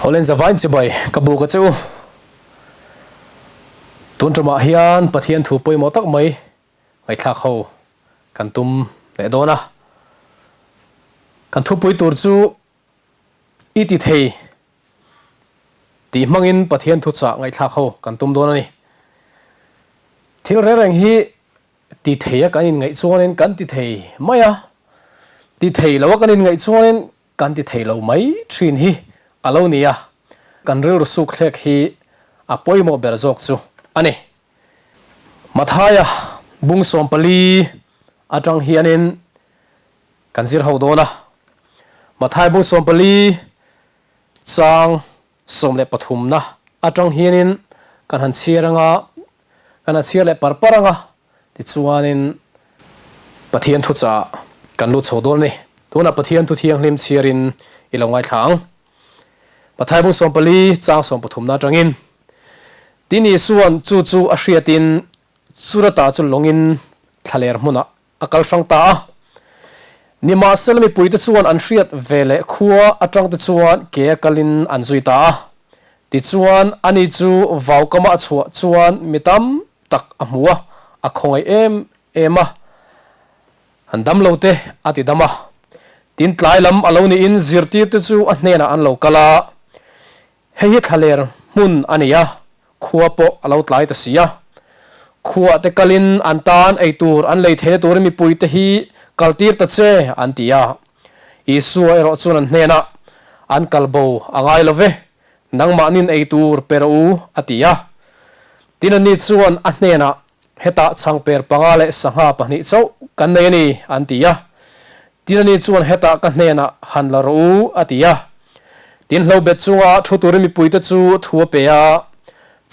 Awlen zavain chibai ka buk a che u. Tun tumah hian Pathian thu pawimawh tak mai ngaihthlak ho kan tum leh dawn a. Kan thupui tur chu i ti thei tih hmangin Pathian thuchah ngaihthlak ho kan tum dawn a ni. Thil reng reng hi ti thei a kan inngaih chuanin kan ti thei mai a, ti thei lo a kan inngaih chuanin Kan ti thei lo mai thin hi a lo ni a, kan rilru suk thlek hi a pawimawh ber zawk chu a ni. Mathaia bung 14 atang hianin kan zir ho dawn a, Mathai bung 14 chang 13 na atang hianin kan han chhiar anga, kan han chhiar leh par par anga, Tichuanin Pathian thuchah kan lut chho dawn a ni. Tunah Pathian thu thianghlim chhiarin i lo ngaithla ang. Matthai bung 14 chang 13 na atangin, Tin Isua'n chu chu a hriatin Churata chu lawngin thlaler hmunah a kal hrang ta a. Nimahsela mipuite chuan an hriat veleh khua atangte chuan ke a kalin an zui ta a. Tichuan, ani chu vaukama a chhuah chuan mi tam tak a hmu a, a khawngaih em em a, An dam lo te a ti dam a. Tin, tlai lam a lo niin zirtirte chu a hnenah an lo kal a, Hei hi thlaler hmun a ni a, khua pawh a lo tlai ta si a. Khuah te kalin an tan ei tur an lei theihna turin mipuite hi kaltir ta che, an ti a. Isua erawh chuan an hnenah, An kal bo a ngai lo ve, nangmahnin ei tur pe rawh u, a ti a. Tin anni chuan a hnenah, Hetah chhangper panga leh sangha pahnih chauh kan nei a ni, an ti a. Tin ani chuan, Hetah ka hnenah han la rawh u, a ti a. Tin hlobet chunga thu turin mipuite chu thu a pe a,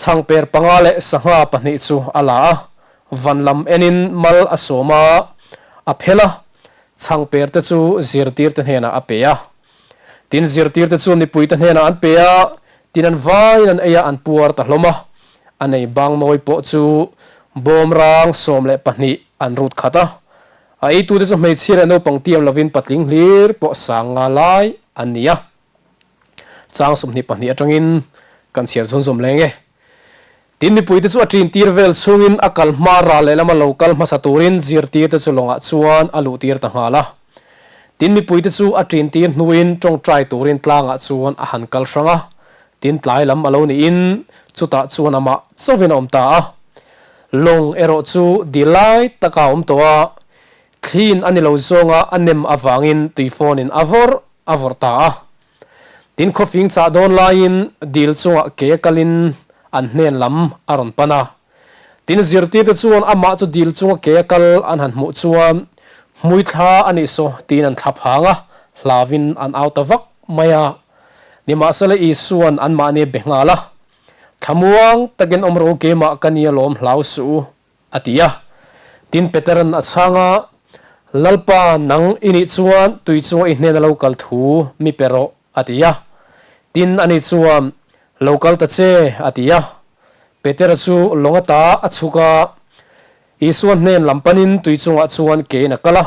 chhangper panga leh sangha pahnih chu a la a, van lam enin mal a sawm a, a phel a, Chhangper te chu zirtirte hnenah a pe a. Tin, zirtirte chu mipuite hnenah an pe a, tin an vaiin an ei a, an puar ta hlawm a. A nei bangnawi pawh chu bawm rang 12 an rut khat a. A eitute chu hmeichhia leh naupang tiam lovin patling hlir pawh sang nga lai an ni a. Chang 22 atangin kan chhiar chhunzawm leng e. Tin, mipuite chu a ṭin tir vel chhungin a kal hma ral lehlama lo kal hmasa turin zirtirte chu lawngah chuan a luh tir ta nghal a. Tin, mipuite chu a ṭin tir hnuin ṭawngṭai turin tlangah chuan a han kal hrang a. Tin, tlai lam a lo niin chutah chuan amah chauhin a awm ta a. Lawng erawh chu dil lai taka a awm tawh a, thlin a ni lo zawnga a nem avangin tuifawnin a vawrh a vawrh ta a. Tin khawfing chah dawn laiin dil chungah ke kalin an hnen lam a rawn pan a. Tin zirtirte chuan amah chu dil chunga ke kal an han hmuh chuan hmui thla a nih saw tiin an thla phang a, hlauin an au ta vak mai a. Nimahsela Isua'n anmahni a be nghal a, Thlamuang takin awm rawh u keimah ka nia lawm hlau suh u, A ti a. Tin, Petera'n a chhang a, Lalpa, nang i nih chuan tui chunga i hnena lo kal thu mi pe rawh, a ti a. Tin, ani chuan, Lo kal ta che, a ti a. Petera chu lawng ata a chhuk a, Isua hnen lam panin tui chungah chuan kein a kal a.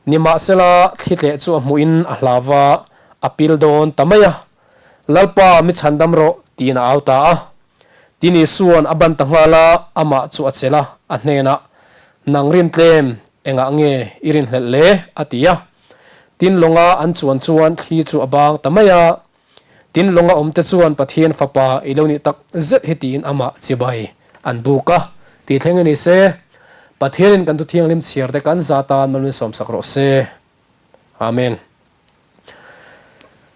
Nimahsela, thli tleh chu a hmuhin a hlau va, a pil dawn ta mai a. Lalpa, mi chhandam rawh, tiin a au ta a. Tin Isua'n a ban ta nghal a, amah chu a chelh a, a hnenah, Nang rin tlem, engah nge i rinhlelh le? a ti a. Tin lawnga an chuan chuan thli chu a bang ta mai a. Tin lawnga awmte chuan Pathian Fapa i lo nih tak zet hi tiin amah chibai an buk a. Tih thleng i ni se, Pathianin kan thuthianghlim chhiar te kan za tan malmin sawmsak rawh se. Amen.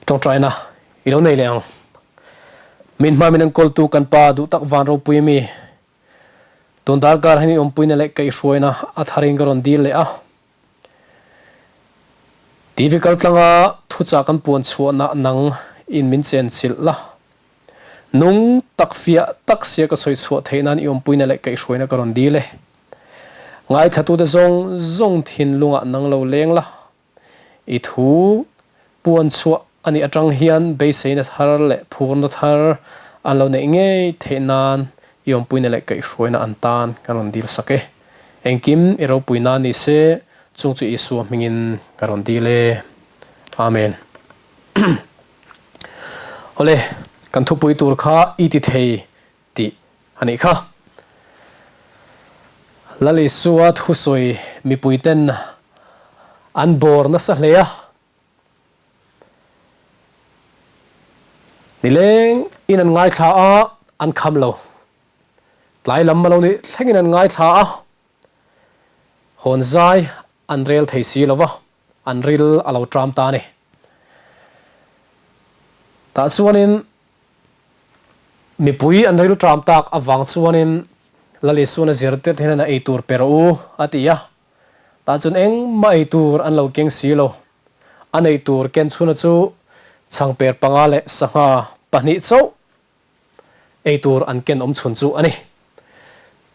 Tawngtaina i lo nei leh ang. Min hma min enkawltu kan Pa duh tak van ropui ami. Tun darkar hian i awmpuina leh kaihhruaina a tharin ka rawn dil leh a. TV kal tlanga thuchah kan puan chhuahna nang in min chen chilh la. Nung tak fiah tak sia ka sawi chhuah theih nan i awmpuina leh kaihhruaina ka rawn dil e. Ngaithlatute zawng zawng thinlungah nang lo leng la. I thu puan chhuah a nih atang hian beiseina thar leh phurna thar an lo neih ngei theih nan i awmpuina leh kaihhruaina an tan kan rawn dil sak e. Engkim i ropui nan ni se, chung chu Isua hmingin ka rawn dil e. Amen. Awle, kan thupui tur kha i ti thei tih a nih kha. Lal Isua thusawi mipuiten an bawr nasa hle a. Nileng in an ngaithla a, an kham lo. Tlai lam a lo nih thlengin an ngaithla a, hawn zai an rel thei si lo va, an ril a lo ṭam ta a ni. Tah chuanin mipui an ril ṭam tak avang chuanin Lal Isuan a zirtirte hian a ei tur pe rawh u a ti a, tah chuan engmah ei tur an lo keng si lo. A neih tur ken chhuna chu chhangper panga leh sangha pahnih chauh ei tur an ken awm chhun chu a ni.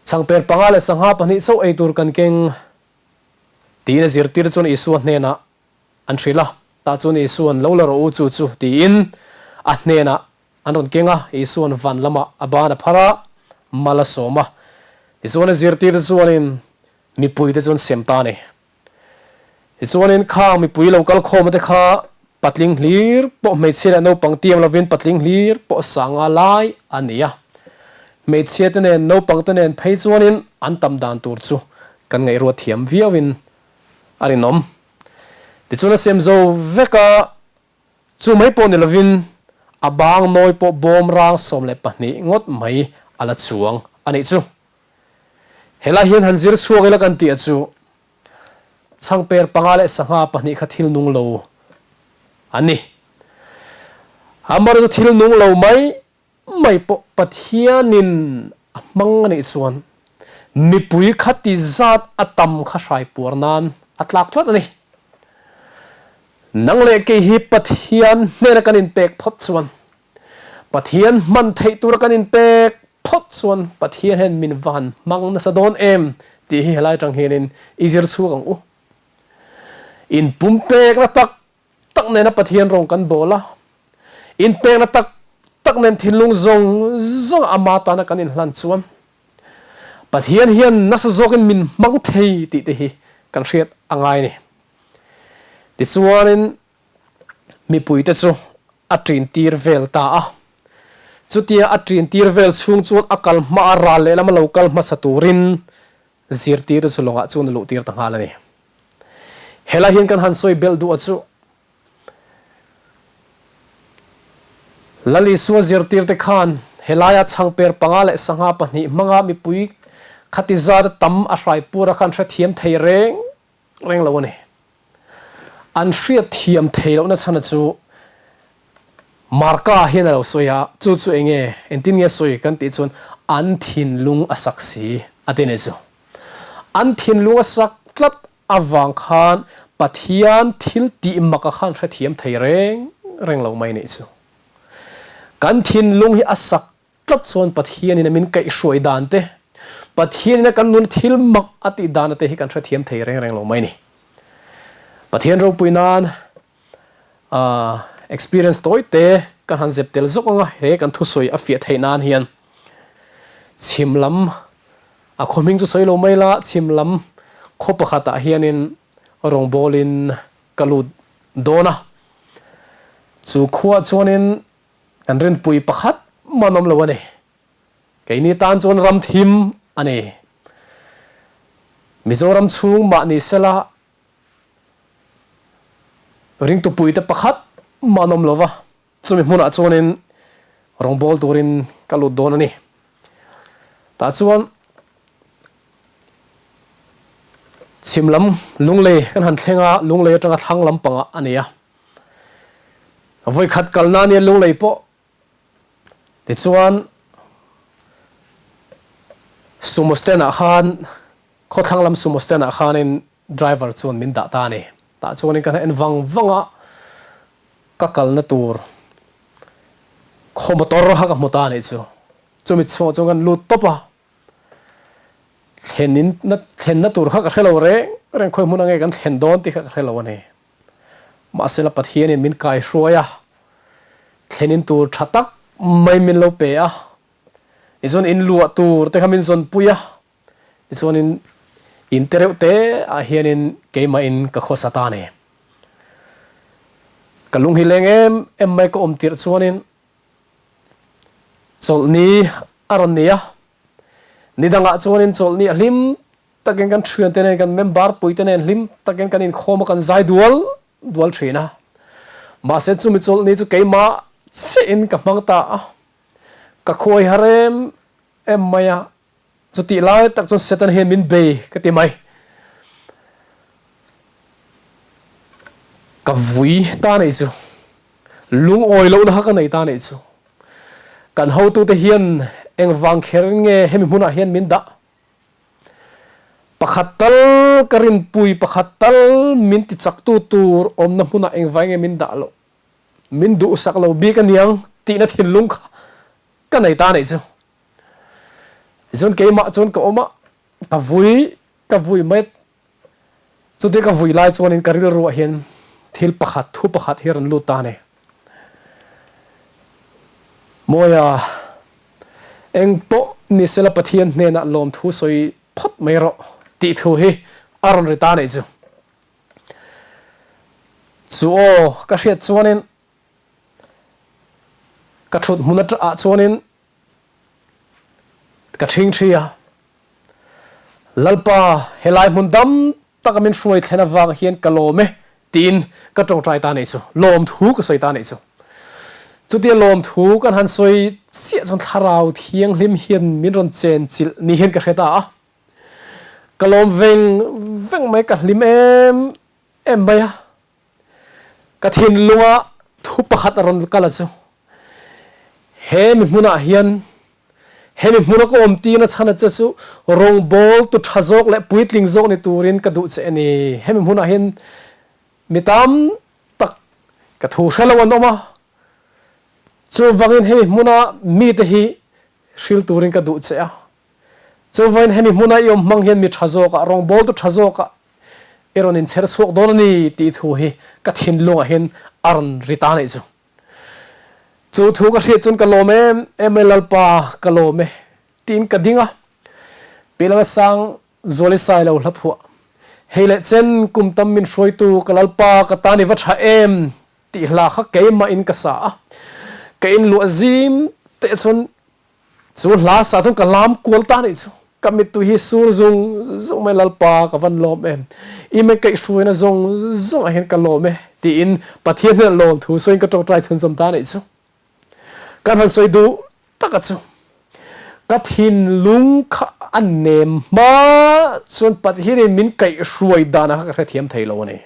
Chhangper panga leh sangha pahnih chauh ei tur kan keng tiin a zirtir chuan Isua hnenah an hrilh a, tah chuan Isua'n lo la rawh u chu chu tiin a hnenah an rawn keng a, Isua'n van lamah a ban a phar a, mal a sawm a. Tichuan a zirtir chuanin mipuite chu an sem ta a ni. Tichuanin khang mipui lo kal khawm te kha patling hlir pawh hmeichhia leh naupang tiam lovin patling hlir pawh sanga lai a ni a. Hmeichhia te nen naupang te nen phei chuanin an tam dan tur chu kan ngaihruat thiam viauin a rinawm. Tichuan a sem zo vek a, chu mai pawh ni lovin a bang nawi pawh bawm rang 12 ngawt mai a la chuang a nih chu. Helai hian han zir chhuak ila kan tih a chu chhangper panga leh sangha pahnih kha thil nung lo an ni. Amaherawhchu thil nung lo mai mai pawh Pathianin a hmang a nih chuan mipui kha ti zat a tam kha hrai puar nan a tlak tlat a ni. Nang leh kei hi Pathian hnena kan inpek phawt chuan Pathian hman theih tura kan inpek phawt chuan Pathian hian min va han hmang nasa dawn em tih hi helai atang hianin i zir chhuak ang u. Inpumpekna tak tak nena Pathian rawng kan bawl a, inpekna tak tak nen thinlung zawng zawng ama tana kan inhlan chuan Pathian hian nasa zawkin min hmang thei tih te hi kan hriat a ngai a ni. Tichuanin Mipuite chu a ṭintir vel ta a. Chutia a ṭintir vel chhung chuan a kal hma a ral lehlam a lo kal hmasa turin zirtirtu chu lawngah chuan a luhtir ta nghal a ni. Helai hian kan han sawi belh duh a chu Lal Isua zirtirte khan helaia chhangper panga leh sangha pahnih hmanga mipui khati zat a tam a hraipur a khan hrethiam thei reng reng lo a ni. An hriat thiam thei lohna chhana chu Marka hian a lo sawi a, chu chu eng nge, engtin nge sawi kan tih chuan an thinlung a sak si a ti a ni chu. An thinlung a sak tlat avang khan Pathian thil tih maka khan hrethiam thei reng reng lo mai nih chu. Kan thinlung hi a sak Tlat chuan Pathianin a min kaihhruai dan te, Pathianin a kan nun thil mak a tih dana te hi kan hrethiam thei reng reng lo mai ni. Pathian ropui nan experience tawi te kan han zep tel zawk ang a, he kan thusawi a fiah theih nan hian chhim lam a khaw hming chu sawi lo mai la, chhim lam khaw pakhatah hianin rawngbawlin ka lut dawn a, chu khuaah chuanin Kan rinpui pakhat man awm lo a ni. Keini tan chuan ram thim a ni. Mizoram chhung mah ni sela ringtupuite pakhat man awm lo va, chumi hmunah chuanin rawngbâwl turin ka lut dawn a ni. Tah chuan chhim lam Lunglei kan han thleng a, Lunglei atanga thlang lampangah a ni a. Vawikhat kalna nia lunglei pawh tichuan sumo stand ah khan khawthlang lam sumo stand ah khanin driver chuan min dah ta a ni. Tah chuanin ka en vang vang a, ka kalna tur khaw motor kha ka hmu ta a nih chu. Chumi chhungah chuan kan lut tawp a, thlen in thlenna tur kha ka hre lo reng reng khawi hmun ange kan thlen dawn tih kha ka hre lo a ni. Mahsela Pathianin min kaihruai a, thlenin tur tha tak mai min lo pe a, tichuan in luah tur te kha min zawnpui a, tichuanin in te reuh te ah hianin keimahin ka khawsa ta a ni. Ka lung hi leng em em mai ka awm tirh chuanin. Chawlhni a rawn ni a, ni dangah chuanin chawlhni a hlim takin kan thiante nen, kan member puite nen hlim takin kan inkhawm a, kan zai dual dual thin a. Mahse chumi chawlhni chu keimah chiahin ka hmang ta a, ka khuai har em em mai a, chutih lai tak chuan Satan hian min bei ka ti mai. Ka vui ta neih chu, lungawi lohna kha ka nei ta neih chu. Kan hotute hian engvang kher nge hemi hmunah hian min dah? Pakhat tal ka rinpui, pakhat tal min tichaktu tur awmna hmunah engvai nge min dah loh? Min duhsak lo bik aniang tihna thinlung kha ka nei ta anih chu. Tichuan keimah chuan ka awm a, ka vui ka vui mai. Chutia ka vui lai chuanin ka rilruah hian thil pakhat, thu pakhat hi a rawn lut ta a ni. Mawia, eng pawh ni sela Pathian hnenah lawmthu sawi phawt mai rawh tih thu hi a rawn ri ta a nih chu. Chu aw ka hriat chuanin ka thut hmun ah chuanin Ka ṭhingṭhi a, Lalpa, helai hmun dam taka min hruai thlen avang hian ka lawm e, tiin ka ṭawngṭai ta anih chu, lawmthu ka sawi ta anih chu. Chutia lawmthu kan han sawi chiah chuan Thlarau Thianghlim hian min rawn chenchilh ni hian ka hre ta a. Ka lawm veng veng mai, ka hlim em em mai a. Ka thinlunga thu pakhat a rawn kal a chu, He mi hmunah hian, he mi hmuna ka awm tina chhan a che chu rawngbawl tu tha zawk leh puitling zawk ni turin ka duh che a ni. He mi hmunah hian mi tam tak ka thu hre lo an awm a, chuvangin he mi hmuna mite hi hril turin ka duh che a. Chuvain hemi hmuna i awm hmang hian mi tha zawkah, rawngbawltu tha zawkah i rawn inchher chhuak dawn a ni tih thu hi ka thinlungah hian a rawn ri ta anih chu. Chu thu ka hriat chuan ka lawm em em e Lalpa ka lawm e tiin ka ding a. Pi Lalsang Zuali Sailo hla phuah, Hei leh chen kum tam min hruaitu ka Lalpa ka tan i va tha em tih hla kha keimahin ka sa a. Ka inluah zim teh chuan Chu hla sa chuan ka lam kual ta nih chu. Ka mittui hi sur zung zung mai Lalpa ka van lawm em. I me kaihhruaina zawng zawng ah hian ka lawm e tiin Pathian hian lawm thu sawiin ka tawngtai chhunzawm ta nih chu. Kan han sawi duh tak a chu. Ka thinlung kha a nem hma chuan Pathian in min kaihhruai dan ah kha ka hrethiam thei lo a ni.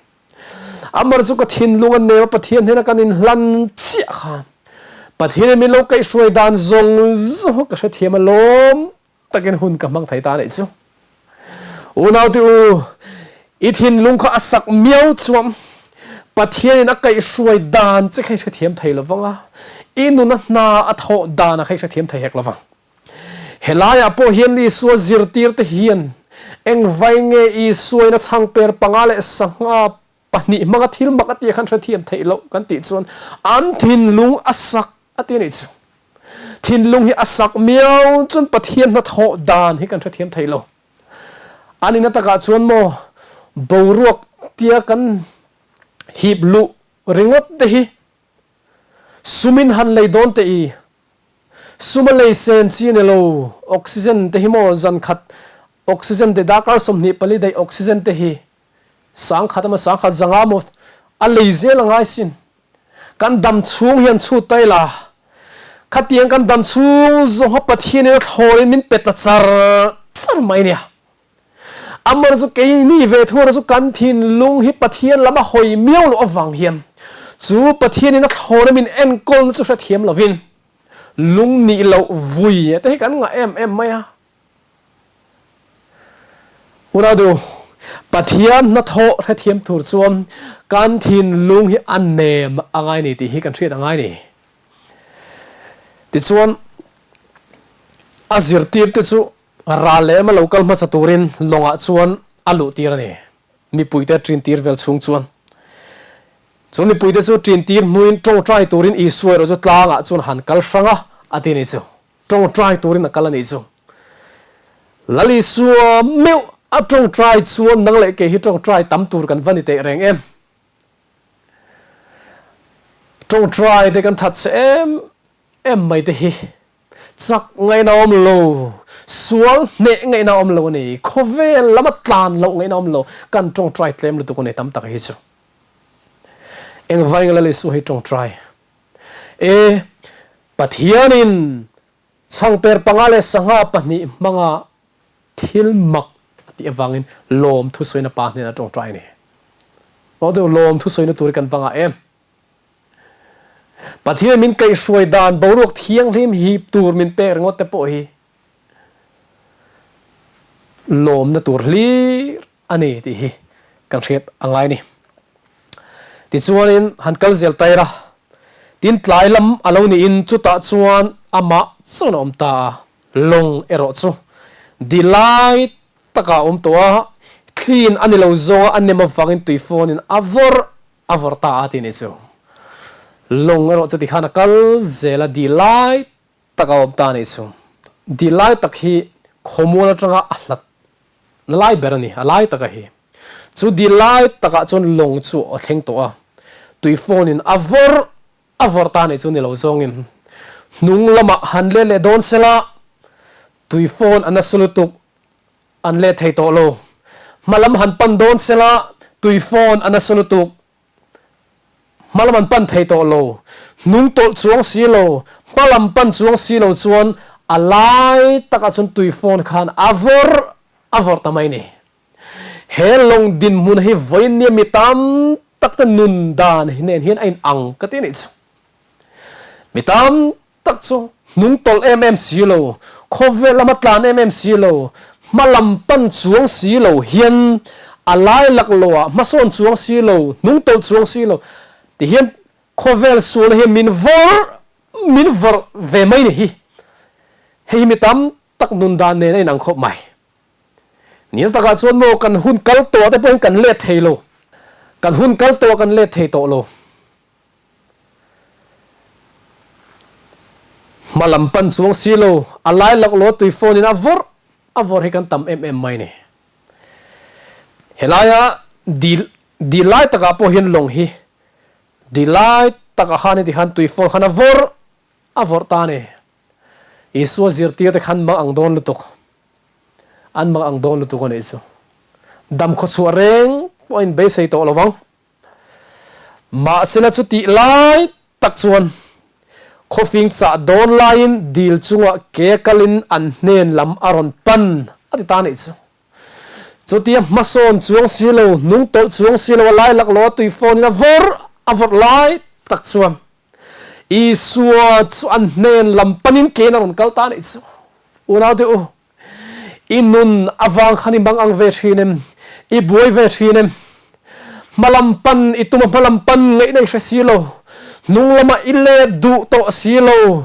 Amar chu ka thinlung a nem a, Pathian hnena kan inhlan chiah khan Pathianin min lo kaihhruai dan zawng zawng ka hrethiam a lawm takin hun ka hmang thei ta anih chu. Unaute u, i thinlung kha a sak miau chuan Pathianin a kaihhruai dan che kha i hrethiam thei lovang a, i nuna hna a thawh dan a kha i hrethiam thei hek lovang. Helaiah pawh hian Isua zirtirte hian engvai nge Isuain a chhangper panga leh sangha pahnih hmanga thil mak a tih khan hrethiam theih loh kan tih chuan an thinlung a sak a ti a nih chu. Thinlung hi a sak miau chuan Pathian hnathawh dan hi kan hrethiam thei lo. A nihna takah chuan maw boruak tia kan hip luh ringawt te hi sumin han lei dawn teh i Sum a lei sen chi a ni lo, oxygen te hi maw zan khat oxygen te darkar 24 daih oxygen te hi sangkhat emaw sangkhat zanga maw a lei zel a ngai sin. Kan dam chhung hian chhut ta ila, khatiang kan dam chhung zawnga Pathianin a thlawrin min pe ta char char mai nia. Amar chu keini ve thura chu kan thinlung hi Pathian lam a hawi miau loh avang hian chu Pathianin a thlawna min enkawlna chu hrethiam lovin lung nih loh vui te hi kan ngah em em mai a. Unau Pathian hnathawh hrethiam tur chuan kan thinlung hi a nem a ngai ni tih hi kan hriat a ngai ni. Tichuan a zirtirte chu Ral leh a lo kal hmasa turin lawngah chuan a luh tir a ni. Mipuite ṭin tir vel chhung chuan chu mipuite chu ṭin tir hnuin ṭawngṭai turin Isua erawh chu tlangah chuan han kal hrang a, a ti a ni chu. Ṭawngṭai turin a kal a nih chu. Lal Isua meuh a ṭawngṭai chuan nang leh kei hi ṭawngṭai tam tur kan va ni teh reng em? Ṭawngṭai te kan that che em em mai te hi. Chak ngaihna awm lo, sual hneh ngaihna awm lo a ni. Khawvel lama tlan loh ngaihna awm lo. Kan tawngtai tlem lutuk a ni tam tak hi chu. Engvai nge Lal Isua hi tawngtai? E, Pathianin chhangper panga leh sangha pahnih hmanga thil mak a tih avangin lawm thusawina pa hnenah tawngtai a ni. Aw deuh lawm thusawina tur hi kan va ngah em? Pathian min kaihhruai dan boruak thianghlim hip tur min pek ringawt te pawh hi lawmna tur hlir a ni tih hi kan hriat a ngai a ni. Tichuanin han kal zel tair a, tin tlai lam a lo niin chutah chuan amah chuan a awm ta a, lawng erawh chu dilai takah a awm tawh a, thliin a ni lo zawnga a nem avangin tuifawnin a vawrh A vawrh ta a ti ni chu. Lawng erawh chu tikhan a kal zel a, dil lai tak a awm ta a nih chu. Dil lai tak hi khawmual atanga a hlat na lai ber a ni, a lai taka hi. Chu dil lai takah chuan lawng chu a thleng tawh a, tui phone in a vawrh a vawrh ta a nih chu ni lo zawngin hnung lamah han let leh dawn sela, tui phone a nasa lutuk An let thei tawh lo. Hmalam han pan dawn sela tui phone a nasa lutuk. Hmalam an pan thei tawh lo. Hnung tawlh chuang si lo, hmalam pan chuang si lo chuan a lai takah chuan tui phone khan a vawrh a vawrh ta mai ni. He lawng dinhmun hi vawinia mi tam tak te nun dan nen hian a inang ka ti a nih chu. Mi tam tak chu hnung tawlh em em si lo, khawvel lama tlan em em si lo, hma lam pan chuang si lo hian a lai lak lo ah hmasawn chuang si lo, hnung tawlh chuang si lo ti hian khawvel sualna hian min vawrh min vawrh ve mai ni hi. Hei hi mi tam tak nun dan nen a inang khawp mai. Nil takah chuan maw kan hun kal tawh te pawhin kan let thei lo, kan hun kal tawh kan let thei tawh lo. Hma lam pan chuang si lo, a lai laklawh tui phone in a vawrh a vawrh hi kan tam em em mai ni. Helaia dil dil lai takah pawh hian lawng hi dil lai takah khan heti khan tui phone khan a vawrh a vawrh ta a ni. Isua zirtir te khan mang ang dawn lutuk, an mang ang dawn lutuk a nih chu. Dam khawchhuah reng pawh a inbeisei tawh lo vang. Mahsela chutih lai tak chuan khawfing chah dawn laiin dil chungah ke kalin an hnen lam a rawn pan a ti ta a nih chu. Chutia hmasawn chuang si lo, hnung tawlh chuang si lo a lai laklawh a tui phone in a vawrh a vawrh lai tak chuan Isua chu an hnen lam panin kein a rawn kal ta a nih chu. Unaute u, I nun avang khan i mang ang ve thin em? I buai ve thin em? Hmalam pan i tum a hmalam pan ngaihna i hre si lo. Hnung lamah i let duh tawh si lo.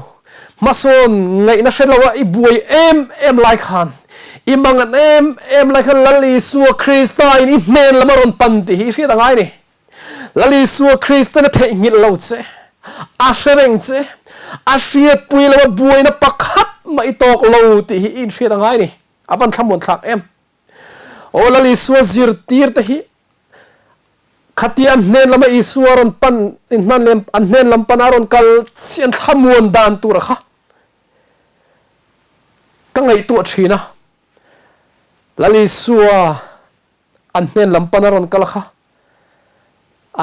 Hmasawn ngaihna hre lo a i buai em em lai khan, i mang an em em lai khan Lal Isua Krista in i hnen lam a rawn pan tih hi i hriat a ngai a ni. Lal Isua Kristan a theihnghilh lo che, a hre reng che, a hriatpui lo a buaina pakhat mah i tawk lo tih hi i inhriat a ngai ni. A van thlamuan thlak em? Aw Lal Isua zirtir te hi khatia an hnen lama Isua rawn pan in hman lem an hnen lam pana rawn kal chi an thlamuan dan tur a kha ka ngaihtuah thin a. Lal Isua An hnen lam pan a rawn kal kha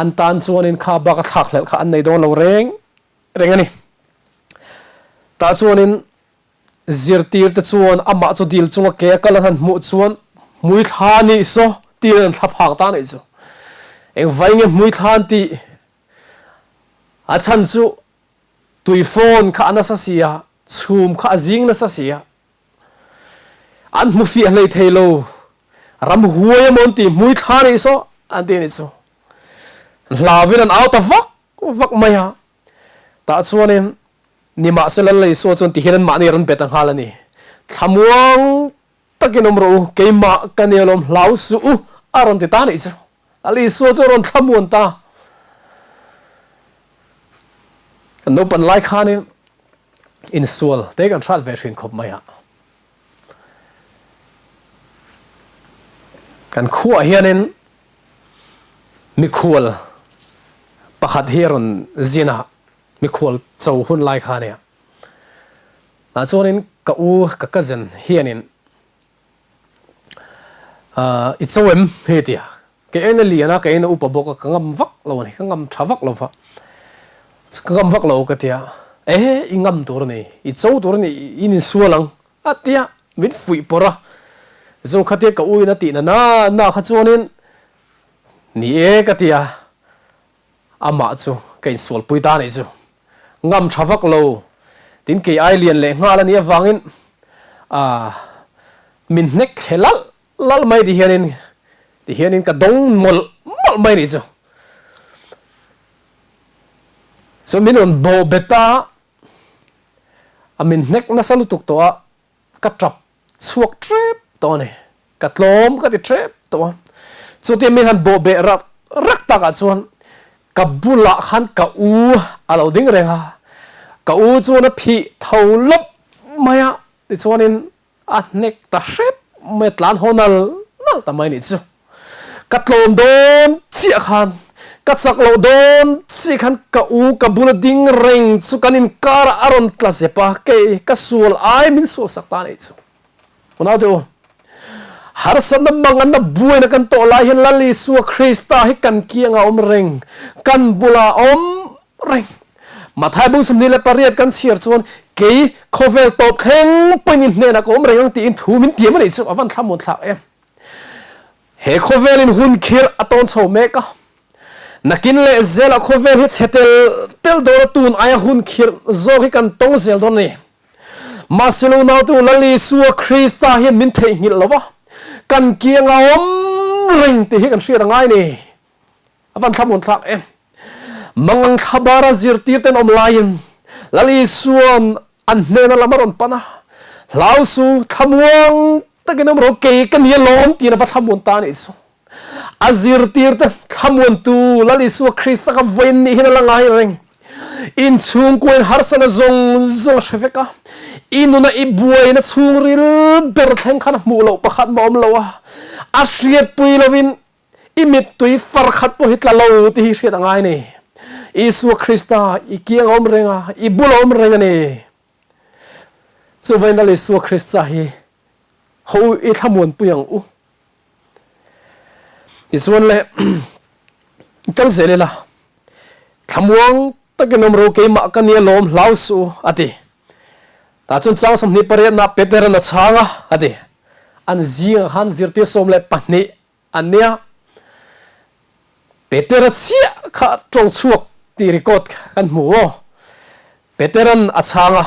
an tan chuanin kha bak a thlak hlelh kha an nei dawn lo reng reng a ni. Tah chuanin zirtir te chuan amah chu dil chunga ke a kal an han hmuh chuan hmui thla nih saw tiin an thla phang ta nih chu. Engvai nge hmui thla an tih? A chhan chu tui phone kha a nasa si a, chhum kha a zing nasa si a. An hmu fiah hlei thei lo. Ram huai emaw an ti, hmui thla nih saw an ti anih chu. Hlauin an au ta vak vak mai a. Tah chuanin nimahsela Lal Isua chuan tihian anmahni a rawn bet a nghal a ni. Thlamuang takin awm rawh u, keimah ka ni alawm hlau suh u a rawn ti ta anih chu. Lal Isua chu a rawn thlamuan ta. Kan naupan lai khanin Insual te kan hrat ve hrin khawp mai a. Kan khuaah hianin mikhual pakhat hi a rawn zin a, mikhual cho hun lai kha a nia. Tah chuanin ka u ka cousin hianin I cho em hei tia kei aina lian a kei aina upa bawk a ka ngam vak lo a ni ka ngam tha vak lo va ka ngam vak lo ka tia e i ngam tur a ni i cho tur a ni i insual ang a tia min fuih pawrh a chu khatia ka u in a tih na na na kha chuanin ni e ka tia. Amah chu ka insualpui ta anih chu. Ngam tha vak lo, tin kei ai lian leh nghal anih avangin ah min hnek thle lalh lalh mai ti hianin ti hianin ka dawng mawlh mawlh mai anih chu. Chu min rawn bawh bet a, a min hnek nasa lutuk tawh a, ka tap chhuak tep tawh a ni. Ka tlawm ka ti tep tawh a. Chutia min han bawh beh rak rak takah chuan ka bulah khan ka u a lo ding reng a. Ka u chuan a phih tho lawp mai a, tichuanin a hnek ta hrep mai a, tlan haw nal nal ta mai a nih chu. Ka tlawm dawn chiah khan, ka chak loh dawn chiah khan ka u ka bula ding reng chu kan inkarah a rawn tla zep a, kei ka sual ai min sual sak ta a nih chu. Unaute u, harsatna manganna buaina kan tawh lai hian Lal Isua Krista hi kan kiangah a awm reng, kan bulah a awm reng. Mathai bung 28 kan chhiar chuan kei khawvel tawp thleng pawhin i hnenah ka awm reng ang tiin thu min tiam a nih chu, a van thlamuan thlak em. He khawvelin hun khirh a tawn chho mek a, nakin leh zelah khawvel hi chhe tel tel dawn a, tun aia hun khirh zawk hi kan tawng zel dawn a ni. Mahse lo nautu Lal Isua Krista hian min theihnghilh lo va, kan kiang a awm reng tih hi kan hriat a ngai ni. A van thlamuan thlak em! Mangang thlabara zirtir ten awm laiin Lal Isua'n an hnena lam a rawn pan a, Hlau su, thlamuang takin awm rawh, kei ka ni alawm tiin a va thlamuan ta a nih chu. A zirtirte thlamuantu Lal Isua Krista kha vawiin nih hian a la ngai reng. Inchhungkuain harsatna zawng zawng a hre vek a, i nuna i buaina chhungril ber thleng khan a hmuh loh pakhat mah awm lo a, a hriatpui lovin I mittui far khat pawh hi tla lo tih hi hriat a ngai a ni. Isua Krista i kiang a awm reng a, i bul a awm reng a ni. Chuvain Lal Isua Krista hi haw u i thlamuanpui ang u. Tichuan le kal zel ila, thlamuang takin awm ro keimah ka nia lawm hlau suh u a ti. Tah chuan chang 28 nah Peteran a chhang a, a ti. An zingah khan zirtir 12 an nia. Petera chiah kha tawng chhuak tih record kan hmu aw. Peteran a chhang a,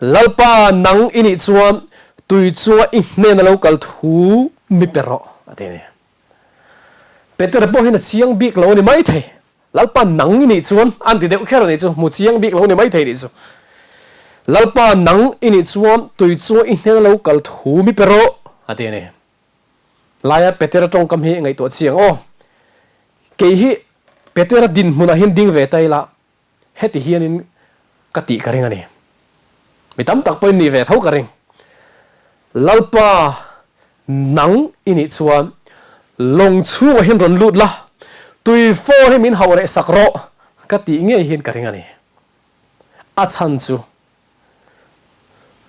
Lalpa nang i nih chuan tui chunga i hnen a lo kal thu mi pe rawh a ti a ni. Petera pawh hian a chiang bik lo a ni maithei. Lalpa nang i nih chuan an ti deuh kher a nih chu, hmu chiang bik lo a ni maithei nih chu. Lalpa nang i nih chuan tui chunga i hnen a lo kal thu mi pe rawh a ti a ni. Laia Petera tawngkam hi ngaihtuah chiang aw. Kei hi Petera dinhmunah hian ding ve ta ila, heti hianin ka tih ka ring a ni. Mi tam tak pawhin nih ve tho ka ring. Lalpa nang i nih chuan lawng chhungah hian rawn lut la, tui fawr hi min hauh reh sak rawh ka tih ngei hian ka ring a ni. A chhan chu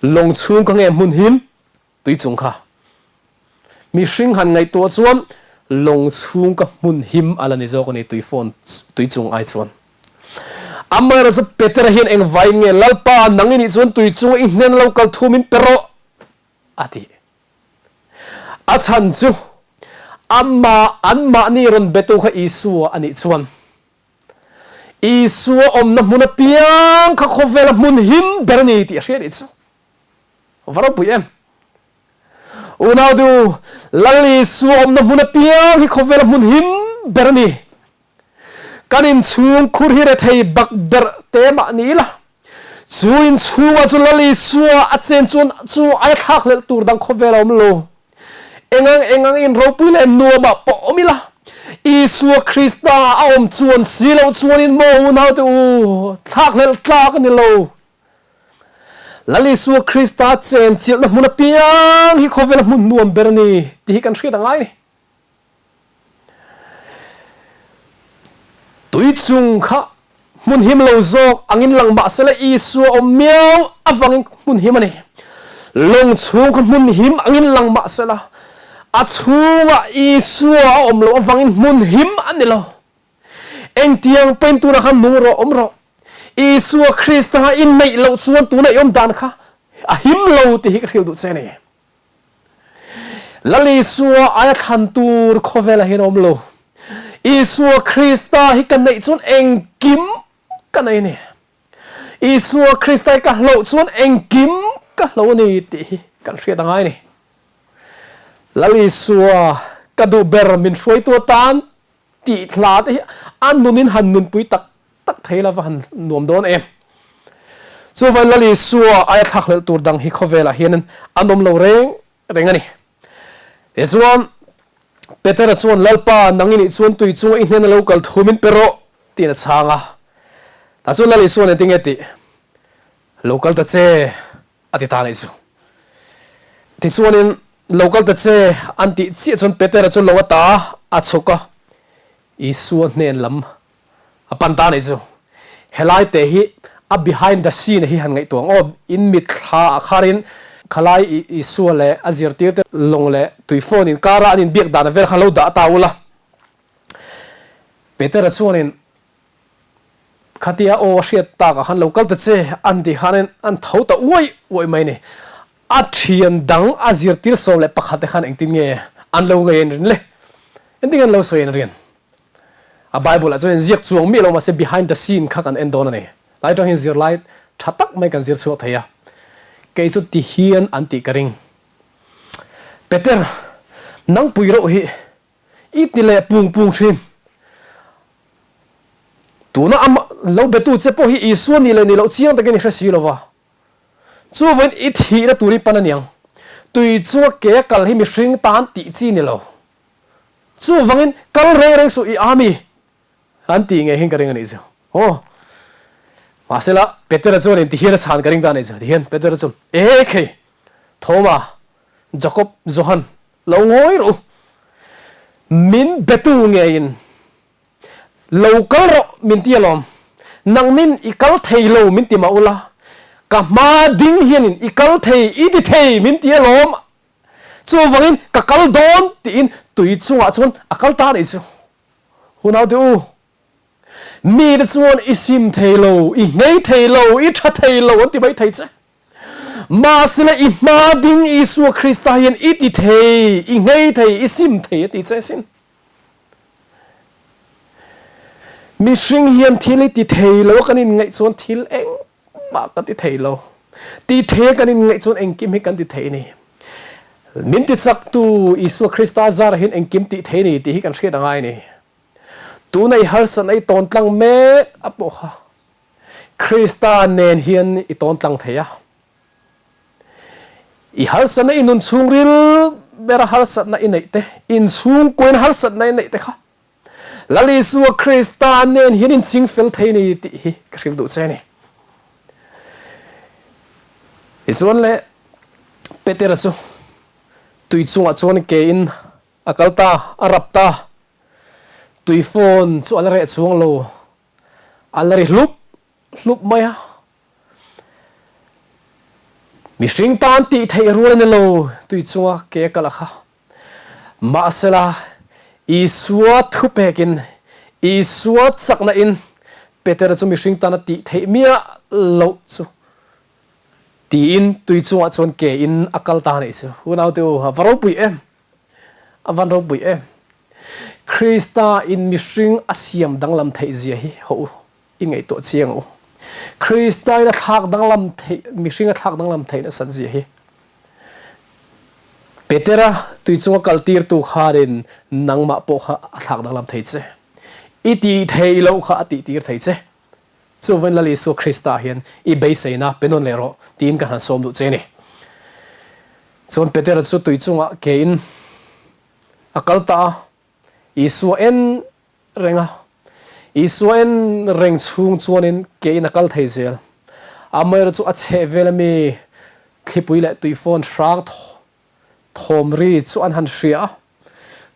lawng chhung ka nge hmun him Tui chung kha mihring han ngaihtuah chuan lawng chhung ka hmun him a la ni zawk a ni tui phone tui chung ai chuan. Amaherawh chu Petera hian engvaiin nge Lalpa nang i nih chuan tui chunga i hnen lo kal thum in pe rawh a ti. A chhan chu amah anmahni rawn betu kha Isua a nih chuan Isua awmna hmun apiang kha khawvela hmun him ber a ni tih a hria nih chu. Va ropui em! Unau du, Lal Isua awmna hmun apiang hi khawvela hmun him ber a ni. Kan inchhung khur hi rethei bak ber te mah ni ila, chu inchhungah chu Lal Isua a chen chuan chu aia thlak hlelh tur dang khawvel a awm lo. Engang engang in ropui leh nuamah pawh awm ila, Isua Krista a awm chuan si loh chuanin maw unaute u, thlak hlelh tlak a ni lo. Lal Isua Krista chen chilhna hmun apiang hi khawvela hmun nuam ber a ni tih hi kan hriat a ngai a ni. Tui chung kha Hmun him lo zawk angin lang mah sela Isua awm miau avangin hmun him a ni. Lawng chhung kha hmun him angin lang mah sela a chhungah Isua a awm loh avangin hmun him a ni lo. Engtiang pawhin tunah khan nung rawh, awm rawh. Isua Krista i neih loh chuan tuna i awm dan kha a him lo tih hi ka hrilh duh che a ni. Lal Isua aia thlan tur khawvelah hian a awm lo. Isua Krista hi ka neih chuan engkim ka nei a ni. Isua Krista hi ka hloh chuan engkim ka hloh a ni tih hi kan hriat a ngai a ni. Lal Isua ka duh ber min hruaitu atan tih thla te hi a nunin han nunpui tak tak thei la va han nuam dawn em. Chuvain Lal Isua aia thlakhlelh tur dang hi khawvelah hian an awm lo reng reng a ni. Tichuan Petera chuan Lalpa nang i nih chuan tui chunga i hnena lo kal thu min pe rawh tiin a chhang a. Tah chuan Lal Isua'n engtin nge tih? Lo kal ta che a ti ta anih chu. Tichuanin lo kal ta che an tih chiah chuan Petera chu lawng ata a chhuk a, Isua hnen lam a pan ta anih chu. Helai te hi a behind the scene hi han ngaihtuah ang aw, in mitthla ah kharin khalai Isua leh a zirtir te lawng leh tuifawn inkara an inbiak dan vel kha lo dah ta ula. Petera chuanin Khatia aw a hriat takah khan lo kal ta che an tih khanin an tho ta uai uai mai a ni. A thian dang a zirtir 11 te khan engtin nge an lo ngei an rin le? Engtin nge an lo sawi an rin? A Bible ah chuan inziak chuang miah lo mahse behind the scene kha kan en dawn a ni. Lai atang hian zirlai tha tak mai kan zir chhuak thei a. Kei chu ti hian an tih ka ring. Peter, nang pui reuh hi I ti leh pung pung thin. Tuna a lo betu che pawh hi Isua nih leh nih loh chiang takin i hre si lo va. Chuvain i thihna tur i pan a niang. Tui chunga ke a kal hi mihring tan tih chi ni lo. Chuvangin kal reng reng suh i a mi an tih ngei hian ka ring a nih chu. Aw. Mahsela Petera chuan in tihian a chhan ka ring ta a nih chu. Tihian Petera chuan, E khei, Thoma, Jakob, Johan, lo ngawi rawh u. Min betu ngeiin lo kal rawh min ti alawm. Nangnin i kal thei lo min ti mah ula, ka hma ding hianin i kal thei, i ti thei min ti alawm. Chuvangin ka kal dawn tiin tui chungah chuan a kal ta anih chu. Hunaute u, mite chuan i sim thei lo, i nghei thei lo, i tha thei lo an ti mai thei che. Mahsela i hma ding Isua Krista hian i ti thei, i nghei thei, i sim thei a ti che asin. Mihring hian thil i ti thei lo a kan inngaih chuan thil engmah kan ti thei lo. Ti thei a kan inngaih chuan engkim hi kan ti thei a ni. Min ti chaktu Isua Krista zarah hian engkim tih thei a ni tih hi kan hriat a ngai a ni. Tuna i harsatna i tawn tlang mek a pawh kha Krista nen hian i tawn tlang thei a. I harsatna i nun chhungril bera harsatna i neih te, in chhungkuain harsatna i neih te kha Lal Isua Krista nen hian in ching fel thei ni tih hi ka hrilh duh che a ni. Tichuan le Petera chu tui chungah chuan ke in a kal ta, a rap ta. Tui phone chu a la reh chuang lo. A la ri hlup hlup mai a. Mihring tan tih theih rual a ni lo tui chunga ke a kal a kha. Mahsela, Isua thupekin, Isua chakna in Petera chu mihring tana tih theih miah loh chu tiin tui chungah chuan ke in a kal ta a nih chu. Unaute u, a va ropui em! A van ropui em! Krista in mihring a siam danglam theih zia hi hawh u, i ngaihtuah chiang u. Krista in a thlak danglam theih, mihring a thlak danglam theih nasat zia hi. Petera tui chunga kal tirtu khanin nangmah pawh kha a thlak danglam thei che. I tih theih loh kha a tih tir thei che. Chuvain Lal Isua Krista hian i beiseina pe nawn leh rawh tiin ka han sawm duh che a ni. Chuan Petera chu tui chungah ke in a kal ta a, Isua en reng a. Isua en reng chhung chuanin ke in a kal thei zel. Amaherawhchu chu a chheh vel ami thlipui leh tuifawn hrang thawm ri chu an han hria a.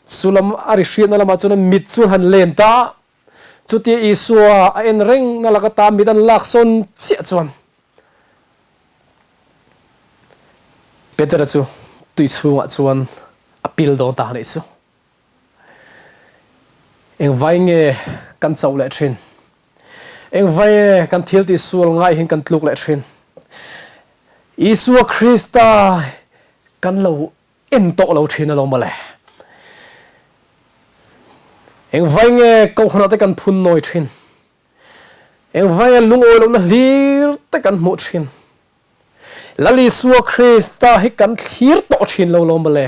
Chu lam a ri hriatna lamah chuan mit chu an han len ta a. Chutia Isua a en reng na laka ta mit an lak sawn chiah chuan Petera chu tui chhungah chuan a pil dawn ta a nih chu. Engvai nge kan chauh leh thin? Engvai nge kan thil tih sual ngaihin kan tluk leh thin? Isua Krista kan lo en tawh lo thin alawm mawle. Engvai nge kohhranah te kan phun nawi thin? Engvai nge lungawi lohna hlir te kan hmuh thin? Lal Isua Krista hi kan thlir tawh thin lo lawm mawle.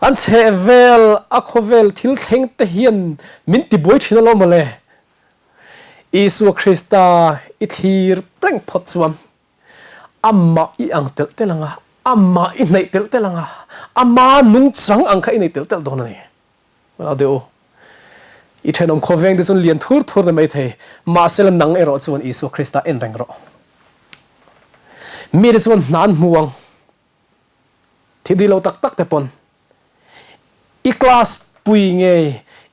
An chhehvel a khawvel thil thleng te hian min tibuai thin alawm mawle. Isua Krista i thlir reng phawt chuan amah i ang telh telh ang a, amah i hnaih telh telh ang a, ama nungchang ang kha i nei telh telh dawn a ni. Lo deuh u. I thenawm khawveng te chuan lian thur thur ni maithei, mahsela nang erawh chuan Isua Krista en reng rawh. Mite chuan hna an hmu ang. Thil dih lo tak tak te pawn i class pui ngei,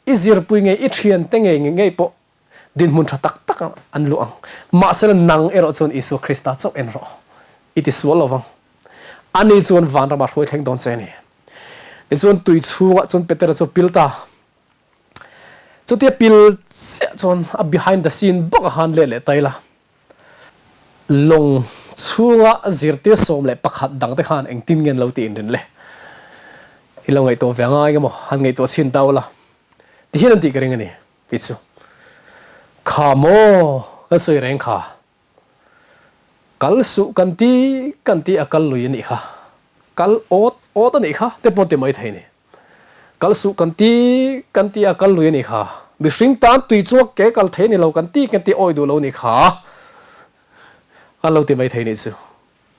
i zirpui ngei, i thiante ngei ngei pawh dinhmun tha tak tak an luah ang. Mahsela nang erawh chuan Isua Krista chauh en rawh. I ti sual lo vang. Ani chuan vanramah hruai thleng dawn che a ni. Tichuan tui chhungah chuan Petera chu pil ta. Chutia pil chiah chuan a behind the scene bawkah khan let leh ta ila. Lawng chhunga zirtir 11 dangte khan engtin nge an lo tih inrin le? I lo ngaihtuah ve angai emaw han ngaihtuah chhin ta ula ti hian an tih ka ring a ni tih chu. Kha maw kan sawi reng kha. Kal suh kan ti kan ti a kal lui a nih kha. Kal awt awt a nih kha te pawh an ti mai thei a ni. Kal suh kan ti kan ti a kal lui a nih kha. Mihring tan tui chu a ke kal thei a ni lo kan ti kan ti awi duh lo a nih kha. An lo ti mai thei nih chu.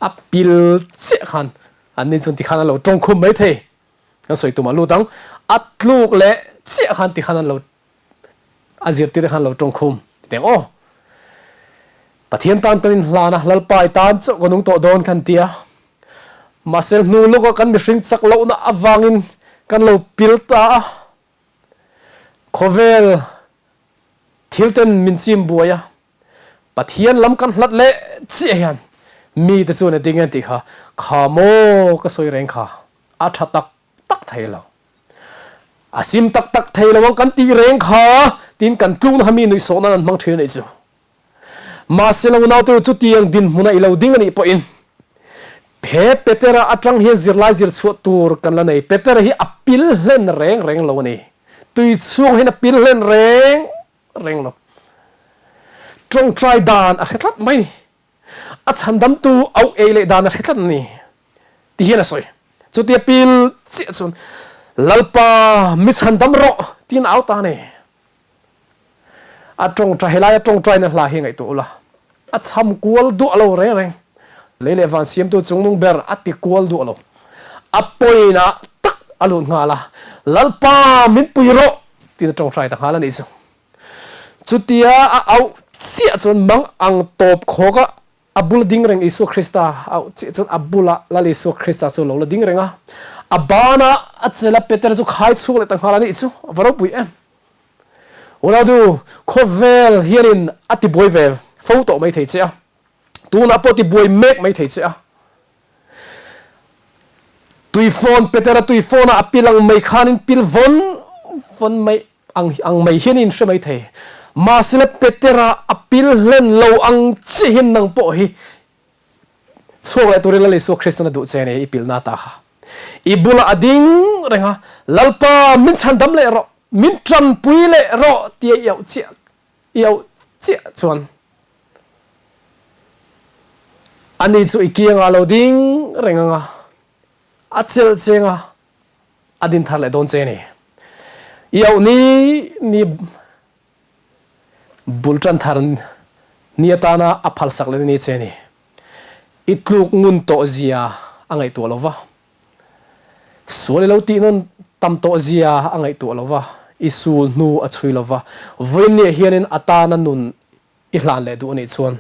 A pil chiah khan an ni chuan tikhan an lo tawng khum mai thei. Kan sawi tumah lut ang. A tluk leh chiah khan tikhan an lo A zirtir khan lo tawng khum ti teng aw. Pathian tan kan inhlan a, Lalpa i tan chauh ka nung tawh dawn kan ti a. Mahse hnu lawka kan mihring chak lohna avangin kan lo pil ta a. Khawvel thil ten min chim buai a. Pathian lam kan hlat leh chiah hian mite chuan engtin nge tih kha, kha maw ka sawi reng kha a tha tak tak thei lo. A sim tak tak thei lo ang kan tih reng kha tiin kan tlukna kha mi nuihsawh nan an hmang thin a nih chu. Mahse lo naute u chutiang dinhmuna i lo ding a nih pawhin he Petera atang hian zirlai zir chhuah tur kan la nei. Petera hi a pil hlen reng reng lo a ni. Tui chhung hian a pil hlen reng reng lo. Tawngtai dan a hre tlat mai ni. A chhandamtu auh ei leh dan a hre tlat a ni ti hian a sawi. Chutia pil chiah chuan, Lalpa, mi chhandam rawh tiin a au ta a ni. A tawngtai, helai a tawngtaina hla hi ngaihtuah ula, a chham kual duah lo reng reng. Lei leh van siamtu chungnung ber a ti kual duah lo. A pawina tak a lut nghal a, Lalpa, min pui rawh tiin a tawngtai ta nghal a nih chu. Chutia a auh chiah chuan mang ang tawp khawk a, a bula ding reng Isua Krista a auh chiah chuan a bula Lal Isua Krista chu a lo la ding reng a. A banah a chel a, Peter chu khai chhuak leh ta nghal a nih chu, a va ropui em! Unautu, khawvel hianin a tibuai ve fo tawh mai thei che a, tunah pawh a tibuai mek mai thei che a. Tuifawn, Petera tuifawnah a pil ang mai khanin pil vawn vawn mai ang ang mai hian in hre mai thei. Mahse le Petera a pil hlen lo ang chiah hian nang pawh hi chhuak leh turin Lal Isua Kristan a duh che a ni i pilna ta kha. I bulah a ding reng a, Lalpa min chhandam leh rawh, min tanpui leh rawh tia i auh chiah i auh chiah chuan ani chu i kiangah a lo ding reng ang a, a chelh cheng a, a din thar leh dawn che a ni. I auh ni ni bul tan thar ni atana a phalsak leh ni che a ni. I tluk ngun tawh zia a ngaihtuah lo va, sual i lo tih nawn tam tawh zia a ngaihtuah lo va, i sul hnu a chhui lo va, vawiin hianin atana nun i hlan leh duh a nih chuan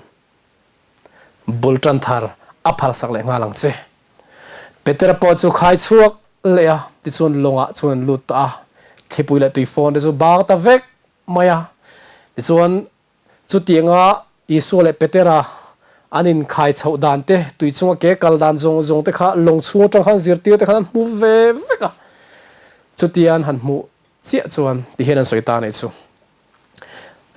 bul tan thar a phalsak leh nghal ang che. Petera pawh chu khai chhuak leh a, tichuan lawngah chuan an lut ta a, thlipui leh tuifawn te chu bang ta vek mai a. Tichuan, chutianga Isua leh Petera an inkhai chhoh dan te, tui chunga ke kal dan zawng zawng te kha lawng chhung atang khan zirtir te khan an hmu ve vek a. Chutia an han hmuh chiah chuan tihian an sawi ta a nih chu.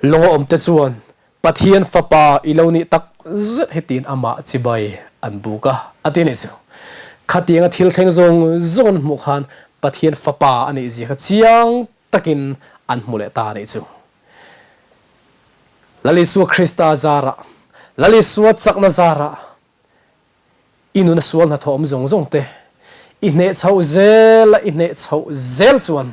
Lawng a awm te chuan Pathian Fapa i lo nih tak zet hi tiin amah chibai an buk a, a ti a nih chu. Khatianga thil thleng zawng zawng an hmuh khan Pathian Fapa a nih zia kha chiang takin an hmu leh ta a nih chu. Lal Isua Krista zarah, Lal Isua chakna zarah i nuna sual hnathawh awm zawng zawng te i hneh chhoh zel a, i hneh chhoh zel chuan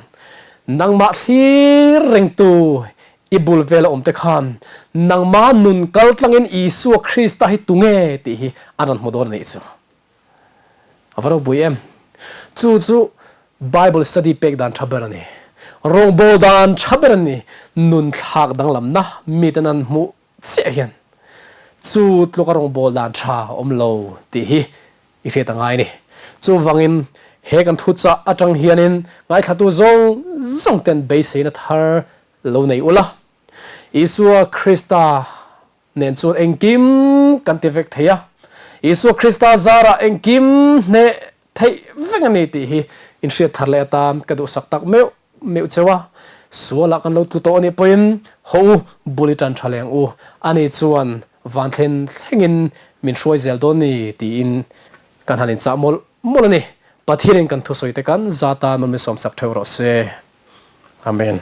nangmah thlir rengtu i bul vela awm te khan nangmah nun kal tlangin Isua Krista hi tunge tih hi an rawn hmu dawn a nih chu. A va ropui em? Chu chu Bible study pek dan tha ber a ni. Rawngbâwl dan tha ber a ni. Nun thlâk danglamna miten an hmuh chiah hian chu tluka rawngbâwl dan tha a awm lo tih hi i hriat a ngai a ni. Chuvangin he kan thuchah atang hianin ngaithlatu zawng zawng ten beiseina thar lo nei ula, Isua Krista nen chuan engkim kan ti vek thei a, Isua Krista zarah engkim hneh theih vek a ni tih hi inhriat thar leh atan ka duhsak tak meuh meuh cheu a, sualah kan lo tlu tawh a nih pawhin haw u bul i tan tha leng u, ani chuan van thlen thlengin min hruai zel dawn ni tiin kan han inchah mawlh mawlh a ni. Pathianin kan thusawi te kan zata min sawmsak theuh rawh se. Amen.